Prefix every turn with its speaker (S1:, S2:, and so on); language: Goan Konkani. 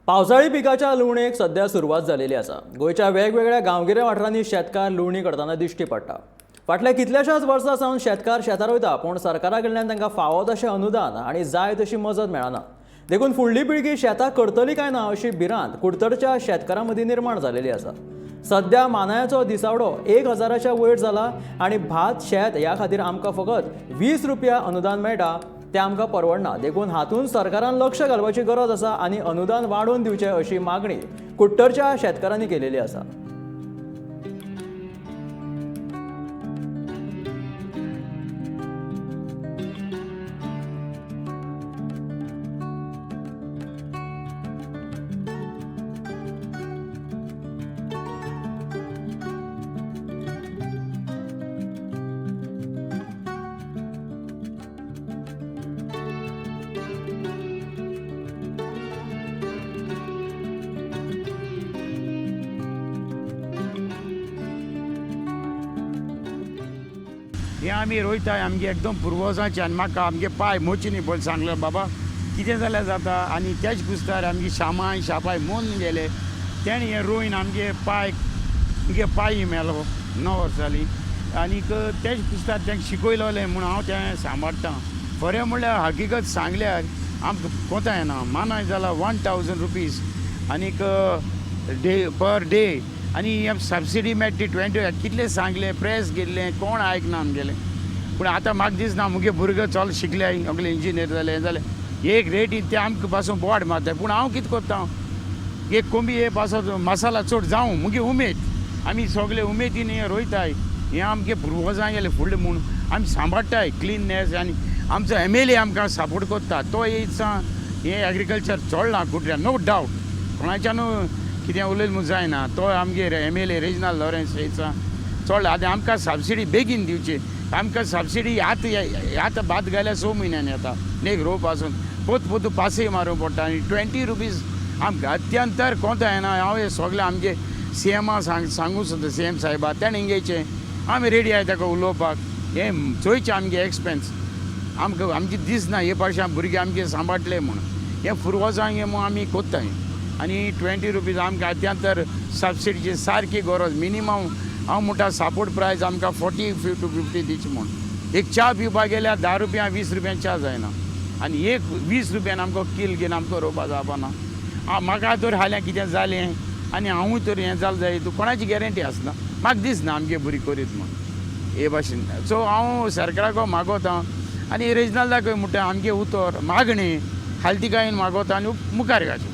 S1: पावसाळी पिकाच्या लुवणेक सध्या सुरवात जालेली आसा. गोंयच्या वेगवेगळ्या गांवगिऱ्या वाठारांनी शेतकार लुवणी करतना दिश्टी पडटा. फाटल्या कितल्याशाच वर्सां सावन शेतकार शेतार वयता, पूण सरकारा कडल्यान तांकां फावो तशें अनुदान आनी जाय तशी मजत मेळना. देखून फुडली पिळगी शेतां करतली काय ना अशी भिरांत कुडतरच्या शेतकारां मदीं निर्माण जालेली आसा. सध्या मानायाचो दिसावडो 1000च्या वयर जाला आनी भात शेत ह्या खातीर आमकां फकत 20 रुपया अनुदान मेळटा, तें आमकां परवडना. देखून हातूंत सरकारान लक्ष घालपाची गरज आसा आनी अनुदान वाडोवन दिवचें अशी मागणी कुडटरच्या शेतकारांनी केलेली आसा.
S2: हे आमी रोयताय आमगे एकदम पुर्वजांचे आनी म्हाका आमगे पाय मोचिनी पळय सांगलें बाबा कितें जाल्यार जाता. आनी त्याच कुस्तार आमगे शामाय शापाय मोन गेले तेणें हें रोयन आमगे पाय मुगे पाय मेलो 9 वर्सां जालीं. आनीक त्याच कुस्तार तांकां शिकयलोलें म्हूण हांव तें सांबाळटा. खरें म्हणल्यार हकीकत सांगल्यार आमकां कोता येना. मानाय जाला 1000 रुपीज आनीक डे पर डे आनी सबसिडी मेळटा ती 20. कितलें सांगलें प्रेस गेल्लें कोण आयकना आमगेलें. पूण आतां म्हाका दिसना मुगे भुरगे चल शिकले सगळे इंजिनियर जाले हें जालें एक रेटी ते आमकां पासून बोड मारता. पूण हांव कितें करता एक कोंबी हे पासत मसाला चड जावं मुगे उमेद आमी सगळे उमेदीन हें रोयताय. हें आमगे पुर्वजां गेले फुडलें म्हूण आमी सांबाळटाय क्लिननेस. आनी आमचो एम एल ए आमकां सपोर्ट करता तो इत्सा हें एग्रीकल्चर चोडलां कुडऱ्या नो डावट कोणाच्यानू कितें उलयलें म्हूण जायना. तो आमगेर M L A Reginald Lawrence इत्सा चोडला. आतां आमकां सबसिडी बेगीन दिवची. आमकां सबसिडी आतां आतां भात घाल्यार 6 म्हयन्यांनी येता एक रोव पासून पोत पोत पासय मारूंक पडटा. आनी 20 रुपीज आमकां अत्यंतर कोंता येना. हांव हें सगळें आमगे सी एमा सांगू सुद्दां सी एम साहेबा तेणें घेयचें आमी रेडी आहाय ताका उलोवपाक. हें चोयचें आमगे एक्सपेन्स आमकां आमची दिसना हे पावशी भुरगे आमगे सांबाळटले म्हूण हें पुर्वजांक हें म्हूण आमी कोत्ताय. आनी 20 रुपीज आमकां अत्यंतर सबसिडीची सारकी गरज. मिनिमम हांव म्हणटा सपोर्ट प्रायस आमकां 40 टू 50 दिवची म्हूण. एक च्या पिवपाक गेल्यार 10 रुपया 20 रुपया च्या जायना आनी एक 20 रुपयान आमकां कील घेवन आमकां रोवपा जावपाना. म्हाका तर हाल्यां कितें जालें आनी हांवूय तर हें जालें जाय तूं कोणाची गॅरंटी आसना. म्हाका दिसना आमगे भुरगीं करीत म्हूण हे भाशेन. सो हांव सरकाराक मागोता आनी रेजिनाल्दाकूय म्हणटा आमगे उतर मागणें खालतीकायेन मागोता आनी मुखार घालचें.